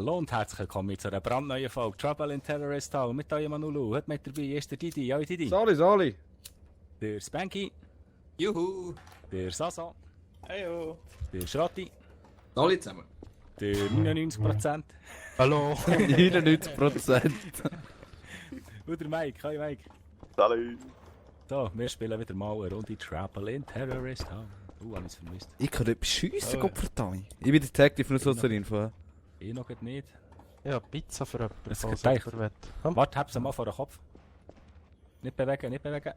Hallo und herzlich willkommen zu einer brandneuen Folge Trouble in Terrorist Town mit eurem Manulu. Heute mit dabei ist der Didi. Ja, Didi. Sali. Der Spanky. Juhu! Der Sasa. Heyo! Der Schrotti. Alle zusammen. Der 99%. Hallo! 99%. Und der Mike. Hi Mike. Salut! So, wir spielen wieder mal eine Runde Trouble in Terrorist Town. Hab ich's vermisst. Ich kann nicht beschiessen, Oh, Gottverdammt. Ich bin Detective, nur so zur Info. Ich noch nicht. Ja, Pizza für jemanden, Das falls geht jemand will. Komm. Warte, hab's mal vor den Kopf. Nicht bewegen, nicht bewegen.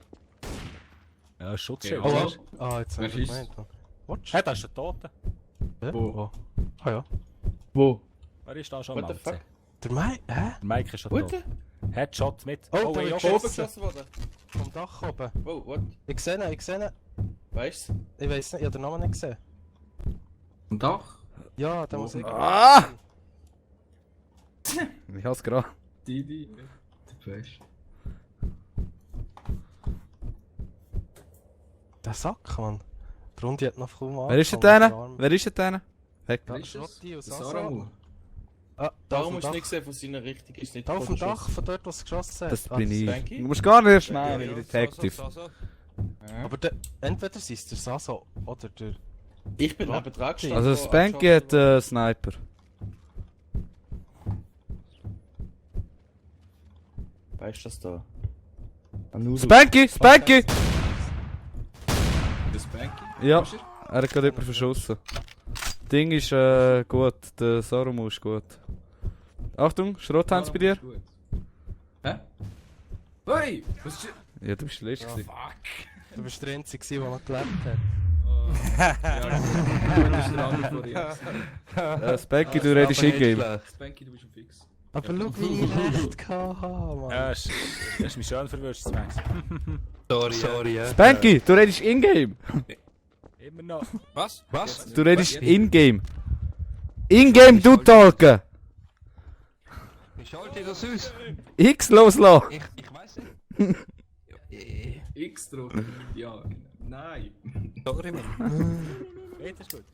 Ja, Schutzschild. Ja. siehst du? Ah, jetzt Wer hab ich ist? gemeint. Watch? Hey, da ist der Tote. Wo? Ah ja. Wo? Wer ist da schon What mal? the fuck? Der Der Mai? Hä? Mike ist schon What? tot. Headshot mit. Oh, da ey, wird oh, geschossen. geschossen worden. Vom Dach oben. Wow, what? Ich sehe ihn, ich sehe ihn. Weißt du? Ich weiss nicht, ich hab den Namen nicht gesehen. Am Dach? Ja, der muss ich. Ah! Ich hab's gerade. Die. Der Beste. Der Sack, Mann. Die Runde hat noch kaum Wer ist denn angefangen, der? die Arme. Wer ist denn der? Weg. Ja, Wer ist das? Schrotti und Der Sasa. Saramu. Ah, da auf Darum dem musst du Dach. nicht sehen, von seiner Richtung ist nicht Da auf dem geschossen. Dach, von dort, wo es geschossen hat. Das Ah, bin ich. Spanky? Du musst gar nicht schnell, Ja, ich bin ja, Detective. Aber der, entweder ist es der Sasa oder der... Ich bin Was? neben dran gestanden. Also wo Spanky angeschossen hat wurde. Sniper. Weißt du das da? Spanky! Spanky! Der Spanky? Ja. Ist er? Er hat gerade jemanden verschossen. Ding ist gut, der Sarumu ist gut. Achtung, Schrotthans bei dir? Gut. Hä? Hey! Was ist Ja, du bist der Letzte. gewesen. Du bist der Einzige, der noch gelebt hat. Ja, du bist der andere vor dir. Spanky, du redest in-game. Spanky, du bist schon fix. Aber schau, wie ich recht gehabt habe, Mann. Ja, das ist mich schön verwünscht, Max. Sorry, ja. Spanky, du redest in-game. Immer noch. Was? Was? Du redest in-game. In-game, du talken. Wie schaut ihr das aus? X loslassen. Ich weiß nicht. X drücken. Ja, genau. Nein. Sorry, Mann. Geht das gut?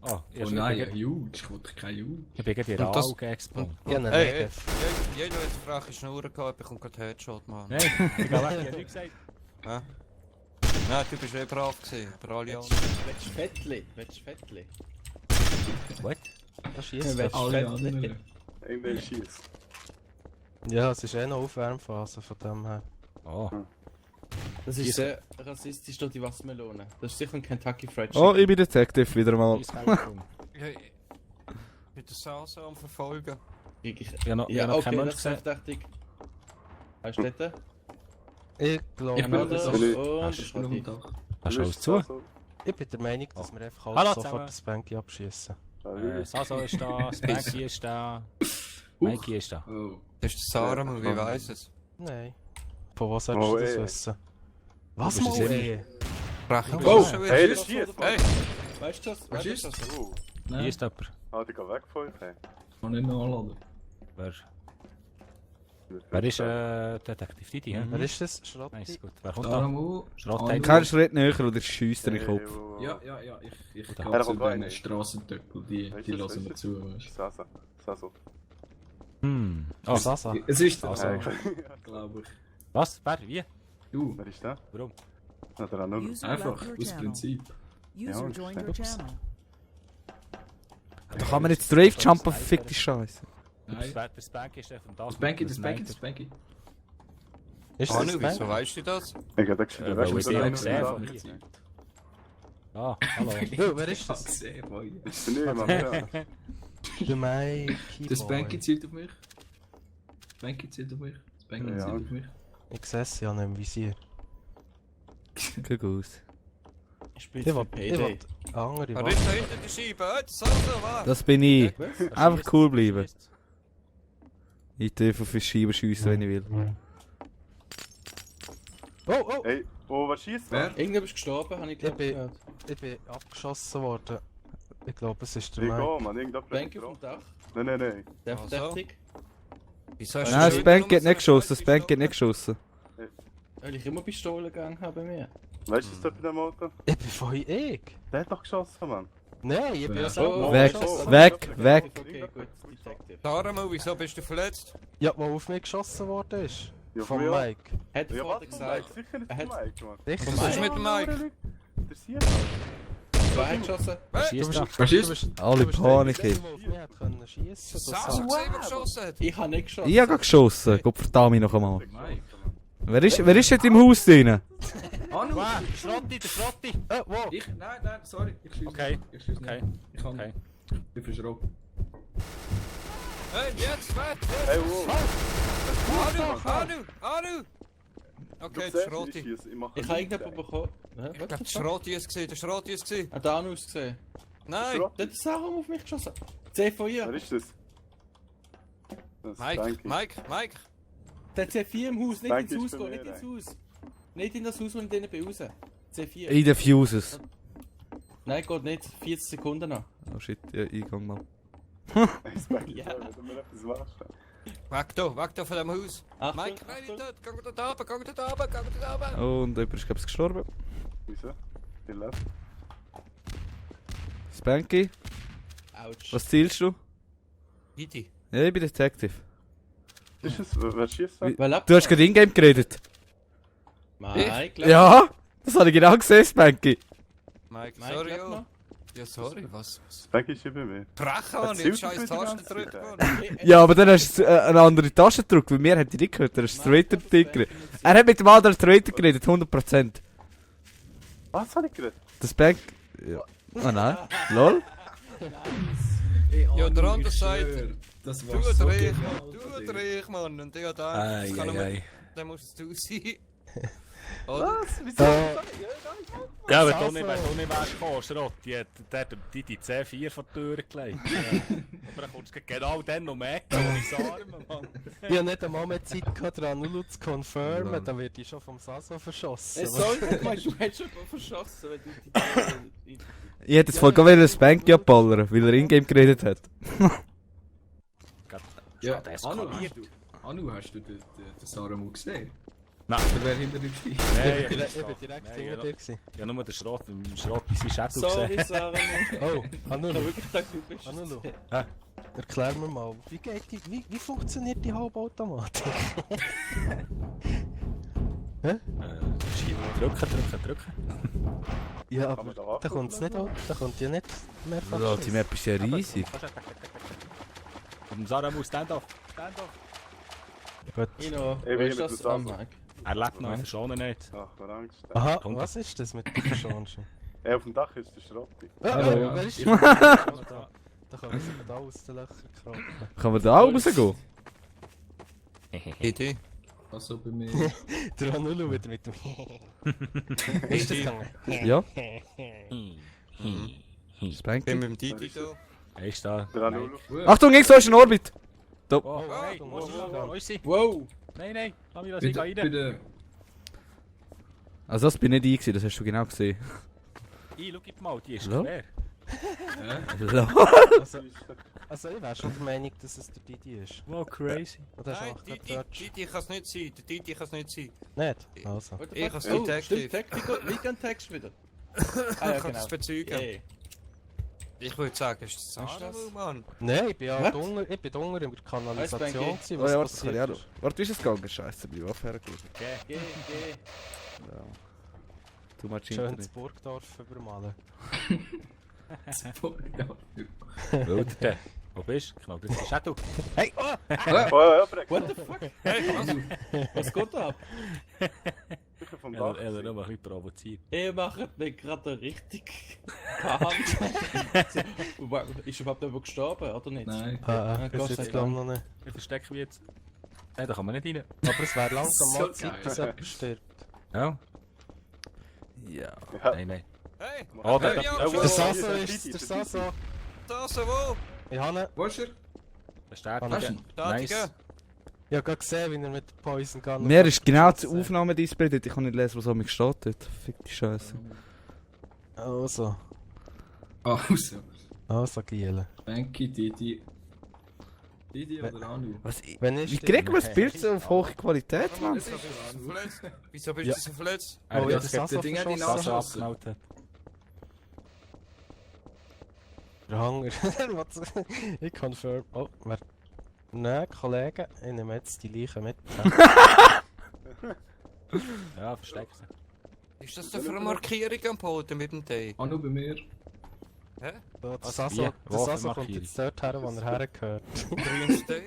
Oh, Oh nein, ja, huge. Ich wollte kein huge. Ich bin gerade in Und das- Augen explodiert. Ja, nein, Hey, nein. jeder hat freche Schnur gehabt, bekommt gerade Headshot, Mann. Nein, ich glaube, ich habe nichts gesagt. Hä? Nein, du bist eh brav gewesen, aber alle anderen. Willst du Fettli? Willst du Fettli? What? Das schießt. Alle anderen. Irgendwer schießt. Ja, es ist eh noch Aufwärmphase von dem her. Oh, Das ist sehr rassistisch durch die Wassermelone. Das ist sicher ein Kentucky Fried Oh, Chicken. ich bin Detective wieder mal. Eis Welcome. Ich bin der Salsa am Verfolgen. Ich habe noch, Ja, noch okay, keinen Mensch das ist gesehen. verdächtig. Weißt du dort? Ich glaube, Ich bin Und das der bin ich. Ich bin am Dach. Hast du alles zu? ich bin der Meinung, dass wir einfach Hallo alles zusammen. sofort das Spanky abschießen. Saso ist da, Spanky ist da, Mikey ist da. Oh. Das ist der Saramu, wie weiss es? Nein. Von was solltest Oh, du das ey. wissen? Was Du bist mal es ey? Freche Oh. Bursche wieder. Hey, das schießt! Hey! Weißt du das? Was ist das? Oh, Hier Nein, ist jemand. die gehen weg von euch. Hey. kann nicht nachladen. Wer ist Detektiv Didi, hä? Wer ist das? Schrotti? Nice, gut. Wer kommt da? Saramu. Schrott Alu. Kein Schritt näher oder schiesst dir in den Kopf. Ja, ich Oder- gehe Er zu kommt rein. den Strassentöckel, die lassen mir zu. Weißt Sasa. Sasa. Hm. Oh, Oh, Sasa. du. Es ist der Also. Saramu, glaube ich. was? Wer? Wie? Du, Wer ist der? Warum? Na, der Anul. User einfach, left your aus channel. Prinzip. User Ja, joined your ups. channel. Da kann man nicht Strafe jumpen, verfickte Scheiße. Nein. Der Spanky ist der vom Dach. Spanky, der Spanky, der Spanky. Ist das Anu, wieso Spanky? weißt du das? Ich hab gesagt, der weil Rest ich ist die der auch gesehen Anul. habe. Ah, hallo. Ja, wer ist das? Gesehen, boy. Ist der niemand, ja. Der Mikey. Der Spanky zielt auf mich. Spanky zielt auf mich. Spanky Ja. zielt auf mich. Ich sehe es ja nicht im Visier. Kein Guss. Ich spiele Ich für will Payday. andere Wer Waffen. ist da hinter der Scheibe? Hey, der Salsa, was? Das bin ich. Wer Einfach schießt? cool Wer bleiben. schießt? Ich darf auf die Scheibe schiessen, wenn ich will. Oh, oh! Hey, oh, was schießt Wer? der? Irgendjemand ist gestorben, habe ich Ich glaube bin, gehört. ich bin abgeschossen worden. Ich glaube, es ist der Ich Mike. gehe, Mann. Irgendjemand Spanky ist auf dem drauf. Dach. Nein. Der Also. verdächtig. Wieso hast Nein, du Spanky hat nicht geschossen, Spanky hat nicht geschossen. Weil ich immer Pistolen gegangen habe bei mir. Weißt du, was da bei dem Auto? Ich bin von ich. Der hat doch geschossen, Mann. Nein, ich bin ja Oh, selber Weg, geschossen. weg, weg. Okay, gut, Detective. Saramo, wieso bist du verletzt? Ja, wo auf mich geschossen worden ist. Ja, Von ja. Mike. Hat er Ja, vorher was? gesagt, Sicher nicht er von hat- Mike, Mann. Sicher? Was ist mit dem Mike? Der sieht halt. wer hat geschossen? Wer schießt da? Alle Panik. Der auf mich hat können schiessen. Sasso gesehen, der geschossen hat? Ich habe nicht geschossen. Ich habe geschossen. Gott verdammt mich noch einmal. Wer ist jetzt im Haus drin? Anu! Wow, Schrotti, der Schrotti! Wow! Nein, sorry. Ich schieße Okay. nicht. Ich schieße Okay. nicht. Ich kann Okay. Ich bin verschrocken. Hey, jetzt, warte! Hey, wow. Anu! Okay, Du der siehst, Schrotti. ich schieße, ich mache Ich habe nichts. irgendjemanden bekommen. Ich glaube, der Schrotti ist gesehen, der Schrotti ist gesehen. Hat der Anus gesehen? Nein! Schrott. Der hat Sarah auf mich geschossen. C von Wer ihr. ist das? Das ist Mike, Frankie. Mike! Der C4 im Haus, nicht Danke, ins ist Haus bei gehen, mir, nicht ins Haus. Nicht in das Haus, wo ich drinnen bin, raus. C4. In den Fuses. Nein, geht nicht. 40 Sekunden noch. Oh shit, ja, Eingang mal. Ich sag dir, Ja. wenn du mir etwas machst. Weg da von dem Haus! Achtung, Mike, nein, Achtung. nicht dort! Gang dort runter! Und jemand ist, glaube ich, gestorben. Wieso? Der lebt. Spanky, Autsch. was zielst du? Didi. Ja, ich bin Detective. Ist es? Wer schießt da? Wie- Wer lebt Du hast da? gerade in-game geredet. Mike, lebt Ja, das habe ich genau gesehen, Spanky. Mike, Mike sorry, lebt oh. noch? Ja, sorry, was? Sag ich hier bei mir. Brechen, Mann, Erzähl ich scheiß doch bitte Tasten die ganze gedrückt, Zeit. Mann. Okay, Ja, aber dann hast du eine andere Tasche gedrückt, weil mir hat die nicht gehört. Er ist straight am Ding geredet. Er hat mit dem anderen Traitor geredet, 100%. Was hab ich geredet? Der Spank... Ja. Oh nein, lol. Ja, der andere Seite. Das Du war so dreh, genau. du dreh, Mann. Und ich da, Ei, das kann ei, nur, ei. dann musst es du sein. Oder? Was? Wieso? Ja, wenn du nicht wärst gekommen, Schrotti, der hat die C4 vor die Tür gelegt. Aber dann kommst du genau dann um die Ecke und ins Arme, Mann. Ich habe nicht einmal mehr Zeit gehabt, den Anulu zu confirmen, dann wird ich schon vom Sasso verschossen. Es soll nicht, meinst du, hättest schon verschossen, wenn du die... Ich hätte jetzt voll gerne Spanky abballern, weil er in-game geredet hat. Ja, Der ist Anu, eskaliert. Anu, hast du den Saramo gesehen? Nein. Oder wer hinter dir steht? Nein, Ich bin direkt Nein, hinter ja. dir gewesen. Ja, nur der Schrott, im Schrott in seinen Shadow Sorry, gesehen. Sarah. Oh, Ich Anulu, habe wirklich gedacht, du bist Anulu, Hä? erklär mir mal, wie funktioniert die Halbautomatik? Drücken. Ja, Kann aber man da da kommt es nicht an, da kommt ja nicht mehrfach. Ja, die Map ist ja riesig. Und Sarah muss Stand-off. Gut. Ino, Ey, wo ist wie das mit am dem Mike? Er lebt noch, verschonen nicht. Ach, wer Angst. Aha, Kommt was ist das mit der Chance? Ey, auf dem Dach ist der Schrotti. Hallo. Wer ist da können wir sich da aus den Löchern kraken. Kann man da auch rausgehen? Didi. Also bei mir. Der Anulu wieder mit dem Ist das gegangen? Ja, Bin Spanky. mit dem Didi da. Er ist da. Der Anulu. Achtung, irgendwo ist ein Orbit! Da. Oh, hey, Achtung, wo ist sie? Achtung. Wo ist sie? Wow! Nein, lass mich da Bei rein. der... Also das bin nicht ich gewesen, das hast du genau gesehen. Schau mal, die ist Ja. quer. Also ich wäre schon der Meinung, dass es der Didi ist. Wow, crazy. Oder hast du Nein, auch gerade Didi, gehört? Didi kann es nicht sein. Der Didi kann es nicht sein. Nicht? Also. What the Ich fuck? als Oh, Detective. stimmt, Tactical, Weekend Text wieder. Ah Ich ja, kann genau. das bezeugen. Yay. Ich würde sagen, es ist das? Saramo, Mann. Nein, ich bin ja Was? drunter, ich bin drunter in der Kanalisation Eisbein gewesen, Oh was ja, warte, das kann passiert ich auch noch. ist. Warte, wie ist es gegangen? Scheiße, bin ich Waffe hergelegt. Geh. Too much Schön das Internet. Burgdorf übermalen. Wilder. Wo bist du? Knall durch den Shadow. Hey! Oh, ja, Breck. What the fuck? Was geht da ab? Sicher vom Er Dach. hat nur ein bisschen provoziert. Ihr macht mich gerade richtig hart. Ist überhaupt jemand gestorben, oder nicht? Nein. Bis Gott sei jetzt glaube ich noch nicht. Wir verstecken mich jetzt. Nein, da kann man nicht rein. Aber es wäre langsam So mal Zeit, geil. dass jemand stirbt. Ja? Ja. Ja. Nein. Hey, Oh, der Hey, ja, oh, Der Oh, Sasso der ist Didi, der der Sasso. da so wo? Ich habe Wo ist er? der Stärke. Hast du? Datige. ich habe gerade gesehen, wie er mit der Poison Gun... Mir ist genau das Aufnahmedisplay dort, ich kann nicht lesen, was an mich steht dort. Fick die Scheiße. Also, Also. Giele. Banky, Didi. Didi oder Anu? Was, Wenn ich wie kriegt man das Bild so auf hohe Qualität, Mann? Wieso bist du so verletzt? Wieso bist Ja. du so verletzt? Oh ja, der das gibt Sasso den Ding auch die verschossen. Nase. abgeknallt hat. Der Hanger. Ich confirm. Oh, wer... Nein, Kollegen, ich nehme jetzt die Leichen mit. Ja, versteck sie. Ist das denn für eine Markierung am Boden mit dem T? Auch nur bei mir. Hä? So, Was? das Wie? Sasso Wo für kommt Markierung? jetzt dort her, wo er hergehört. Grünes T?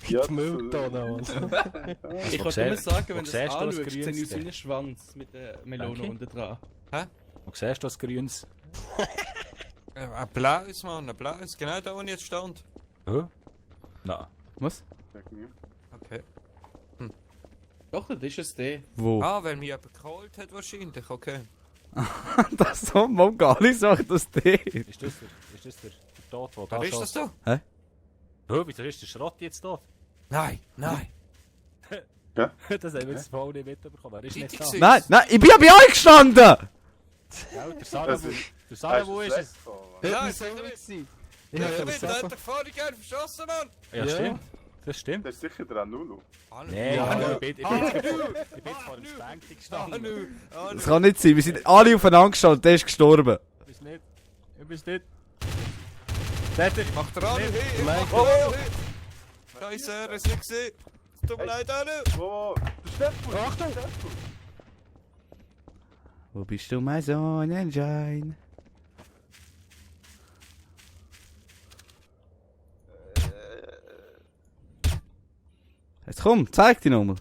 Ja, Die Mülltonne. Ich Wo wollte nur siehst- sagen, wo wenn du siehst das du das anschaust, sehe Grünes ich seinen Schwanz mit der Melone Danke. unten dran. Wo siehst du das Grünes? Ein blaues, Mann, ein blaues. Genau da, wo ich jetzt stand. Hä? Nein. Was? Sag mir. Okay. Doch, das ist es der. Wo? Ah, weil mich jemand geholt hat wahrscheinlich, okay. Das so, man gar nicht sagt, dass der. Ist das der Tod, der da Wer ist das steht? da? Hä, wieso ist der Schrott jetzt tot? Nein, nein. Das haben wir jetzt voll nicht mitbekommen. Er ist nicht da. Richtig Nein, nein, ich bin ja bei euch gestanden! Ja, der Sarah, Das wo- ist- der Sarah, wo ist es? Nein, Ja, ich so bin gewesen. Ich Ich habe bin das da, Sasso... der vorhin gerne verschossen, Mann. Ja, Ja. stimmt. Das stimmt. Das ist sicher der Anulu. Nein, Ja. ich bin jetzt vor dem Spanky gestanden. Das kann nicht sein, wir sind alle aufeinander gestanden, der ist gestorben. Ich bin's nicht. Ich bin's nicht. Dort, Macht er an, hey, Mein mach er an, hey. Scheiße, er ist nicht gesehen. Es tut mir leid, Anu. Wo? Der Steffel! Achtung! Wo bist du, mein Sonnenschein? Jetzt komm, zeig dich nochmal.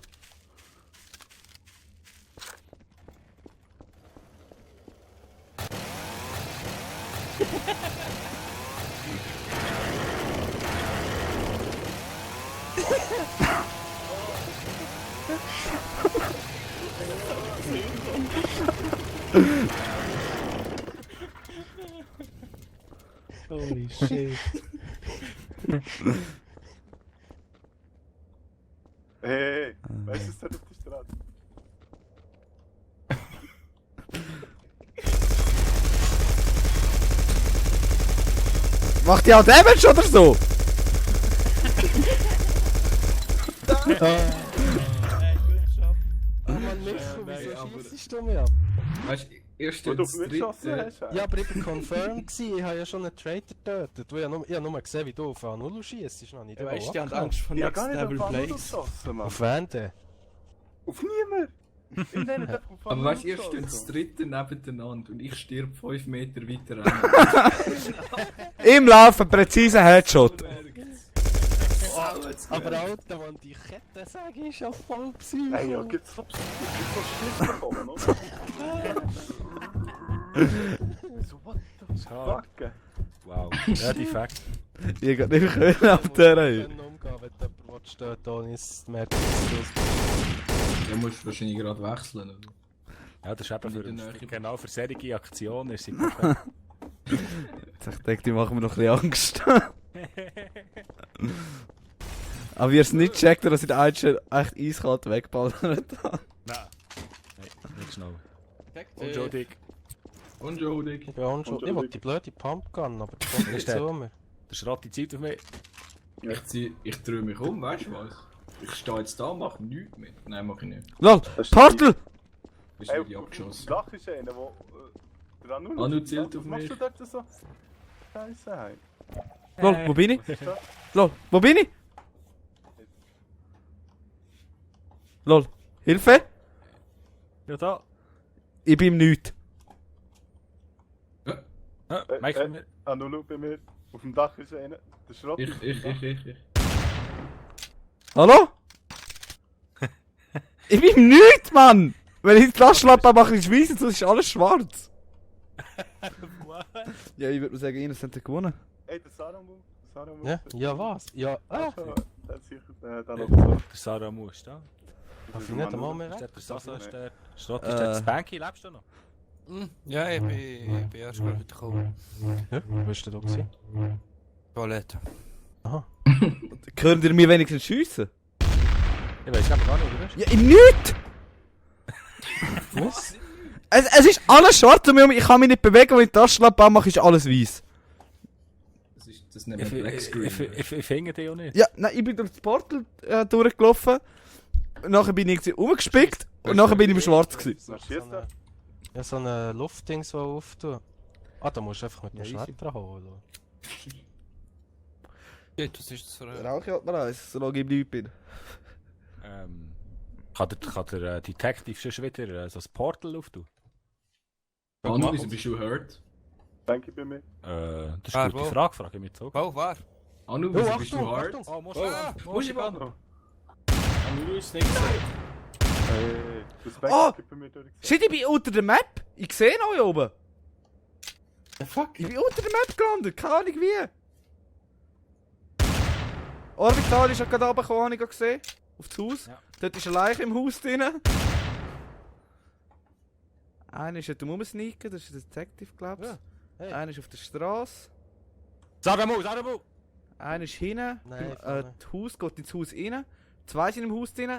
Holy shit. Hey, weißt du, was der auf der Straße? Macht ihr auch Damage oder so? Oh Mann, Micho, wieso schießt du mich ab? Weißt du, erst Wo du auf das mich geschossen dritte. hast? Ja, aber ich bin confirmed gewesen. Ich habe ja schon einen Traitor getötet. Ich habe nur gesehen, wie du auf Anulu schießt. Ist noch nicht Du weißt, die haben abgehauen. Angst vor Ich hab Next gar nicht Level auf Anulu Plays. geschossen, Mann. Auf wen denn? Auf niemand! Ich nenne das auf Aber Anulu weißt du, ihr steht geschossen. das dritte nebeneinander und ich stirb 5 Meter weiter rein. Im Laufen, präziser Headshot. Aber Alter, Mann, die Kettensäge ist ja voll Psycho. Ey, ja, gibt's so Schiss bekommen, oder? So, what the fuck? Wow. Ja, die Fakt. Ich kann nicht können auf der Reihe. Ich kann umgehen, wenn jemand steht, ohne es mehr zu Du musst wahrscheinlich gerade wechseln, oder? Ja, das ist eben Nicht in der Nähe. genau für solche Aktionen. Ist sie perfekt. Ich denke, die machen mir noch ein bisschen Angst. Aber wie ihr es nicht checkt, dass ich den Einstein echt eiskalt weggeballert habe. Nein. Nein, nicht schnell. Taktik. Unschuldig. Unschuldig. Ich bin auch schon. Ich wollte die blöde Pumpgun, aber die kommt nicht Ist der- zu mir. Der Schrott die Zeit auf mich. Ich drehe mich um, weißt du was? Ich stehe jetzt da, mache nichts mehr. Nein, mach ich nicht. LOL! Das ist Portal! Bist Ey, du die abgeschossen? Flach ist einer, wo... der Anulu... Anu zielt auf Was machst mich. du dort so? Scheiße, hey. LOL, wo bin ich? Was ist das? LOL, wo bin ich? LOL, Hilfe! Ja, da. Ich bin im Nichts. Mike von mir. Anulu bei mir. Auf dem Dach ist einer. Der Schrott ist auf dem Dach. Ich. Hallo? Ich bin im Nichts, Mann! Wenn ich die Taschenlampe mache, ist weiß, sonst ist alles schwarz. Ja, ich würde mal sagen, ihr habt gewonnen. Ey, der Saramu. Saramu. Ja, ja was? Ja, Ah, ah. der hat sicher da noch so. Der Sarah muss da. Darf ich nicht einmal mehr Ist weg? der Sasso, ist der Schrott, ist der Spanky, lebst du noch? Ja, ich bin erst gerade wieder gekommen. Ja, wo bist du da gewesen? Toilette. Könnt ihr mir wenigstens schiessen? Ich weiß aber gar nicht, oder? Ja, im Nichts! Was? Es ist alles schwarz um mich herum, ich kann mich nicht bewegen, wenn ich die Taschenlampe anmache, ist alles weiß. Das nennt man Black Screen. Ich finde die auch nicht. Ja, nein, ich bin durch das Portal durchgelaufen. Nachher bin ich irgendwie rumgespickt und nachher bin ich im Schwarz gewesen. Was schießt der? Ja, so ein Luftding so auftun. Ah, da musst du einfach mit dem Ja, easy. Schletter holen. Ja, das ist das für ein... Rauche halt mal eins, solange ich nicht bin. Kann der Detective schon wieder so ein Portal auftun? Anu, wieso bist du hurt? Danke bei mir. Das ist Ah, eine gute wo? Frage, frage ich mich so. Oh, wer? Anu, Oh, wieso bist du Achtung, hurt? Achtung! Oh, musst Muss ich warten? Anu ist nicht gesagt. Das Back Oh! gibt bei mir durchgesagt. Shit, ich bin unter der Map! Ich sehe euch oben! Fuck. Ich bin unter der Map gelandet, keine Ahnung wie! Orbital ist ja gerade runtergekommen, habe ich gerade gesehen. Auf das Haus. Ja. Dort ist eine Leiche im Haus drin. Einer ist dort rumsneaken, das ist der Detective, glaubst Ja. Hey. Einer ist auf der Straße. Saramu! Einer ist hinten. Nein, Das Haus geht ins Haus rein. Zwei sind im Haus drin.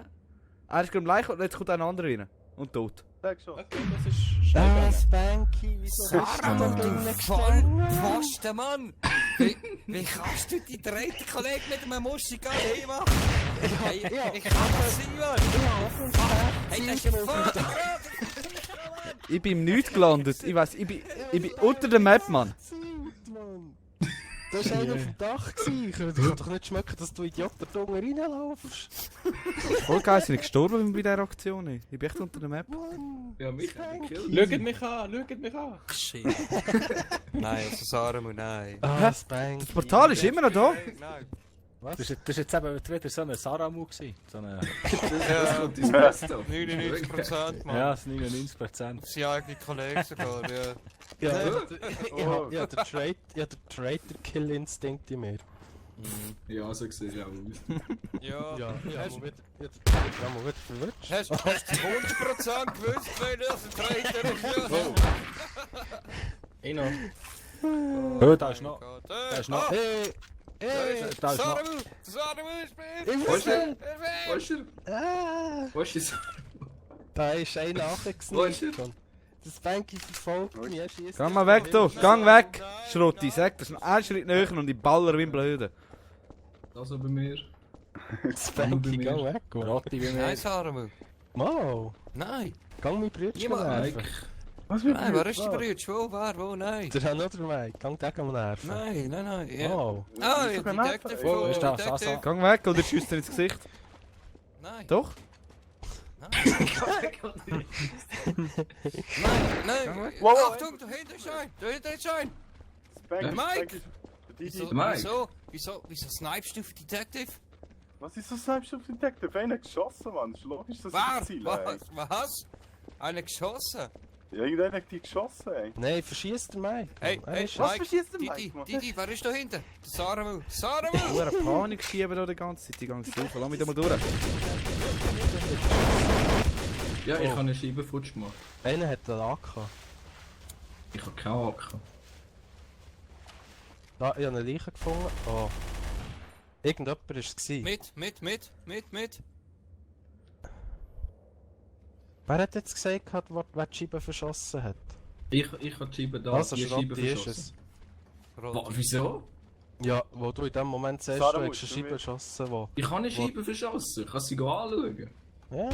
Einer ist gerade im Leichen und jetzt kommt ein anderer rein. Und tot. Sag schon. Okay, das ist scheiße. Spanky, wieso hast du Saramu, da du drinnen Vollpfosten, Mann! Wie kannst du die dritte Kollege mit einem Muschi gehen machen? Hey, ich kann das sein, Mann! Hey, das ist ja voll... Ich bin im Nichts gelandet. Ich weiss, ich bin unter der Map, Mann. Mann. Da war einer auf dem Dach. Ich kann doch nicht schmecken, dass du Idiot da unten reinlaufst. Voll geil, sind gestorben bei dieser Aktion. Ich bin echt unter der Map. Mann. Ja, mich hat gekillt. Schaut mich an, schaut mich an. Shit. Nein, also Saramu, nein. Ah, Spanky. Das Portal ist immer noch da. Nein. Das ist jetzt eben wieder so ein Saramu gewesen. So eine, Das kommt ins Beste. 99%, Mann. ja, das 99%. Seine eigene Kollegen sogar, ja. Ja, der Traitor-Kill-Instinkt in mir. Ja, so sieht es auch aus. Ja, Ja, hast, mal wieder verwirrt. hast du 100% gewusst, wer das ein Traitor ist? Ja. Einer. Da ist noch. Da ist noch. Hey! Hey! Da ist noch. Saramu ist Ich Wo ist er? mit! Wo ist er? Ah! Wo ist er? Da ist einer Wo ist nachgesnitten. er? Das Spanky verfolgt mich. Er schiesst Geh mal weg, du. Gang weg. Schrotti, sag das. Noch einen Schritt näher und ich baller wie ein Blöder. Das bei mir. Spanky, geh weg. Mann. Rotti wie Nein, mir. Saramu. Mal! Nein. Geh mein Brütchen Niemand. nerven. Was wird Nein, wer ist der Brütsch? Wo, wer, wo, nein. Der hat noch der Mike. Geh den nerven. Nein. Ja. Mal! Ah, Ist ja, doch ein Detective. Affe. Oh, Ist das Detective. Sasa? Gang weg oder schießt dir ins Gesicht. Nein. Doch? Nein. Wow, Achtung, dahinter ist ein. Dahinter ist ein. Mike! Wieso, Mike. wieso snipest du für Detective? Was ist so snipest du auf den Detective? Einer geschossen, Mann. Das ist logisch, dass Wer? ich Ziel ey. Was? Einer geschossen? Ja, irgendeiner hat die geschossen, ey. Nein, verschießt den Mike. Hey, Er hey, ist- Was Mike, verschießt der Didi, Mike, Mann? Didi, wer ist da hinten? Der Saramu. Saramu! Du eine Panik schieben da die ganze Zeit, die ganze Zeit. Lass mich da mal durch. Ja, ich habe eine Scheibe futsch gemacht. Einer hat einen AK. Ich habe keine AK. Da, ich habe eine Leiche gefunden. Oh. Irgendjemand war es. Mit. Wer hat jetzt gesagt, wer die Scheibe verschossen hat? Ich habe die Scheibe da, Also, die Scheibe Schrotti ist verschossen. es. Wieso? Ja, wo du in dem Moment siehst, Sarah, du hast musst eine du Scheibe mir- geschossen, wo... Ich habe eine Scheibe verschossen, ich kann sie anschauen. Ja,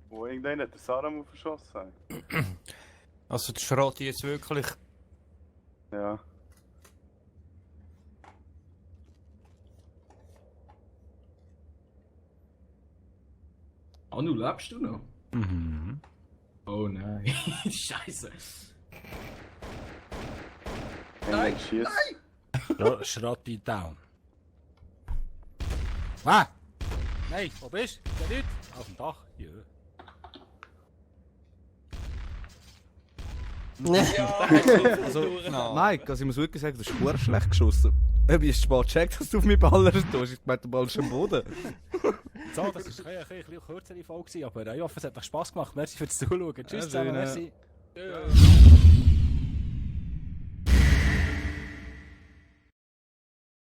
Wo irgendeiner hat den Saramu verschossen, ey. Also der Schrotti jetzt wirklich... Ja. Anu, lebst du noch? Mhm. Oh nein. Scheiße. Nein, schießt. Schrotti down. Was? Nein, wo bist du? Da nicht? Auf dem Dach. Ja. Also, Mike, also ich muss wirklich sagen, du hast verdammt schlecht geschossen. Ich habe erst mal gecheckt, dass du auf mich ballern tust. Ich meinte, du ballst am Boden. So, das war ein kürzere Folge, aber ich hoffe, es hat euch Spass gemacht. Merci fürs Zuschauen. Tschüss zusammen, schön, merci.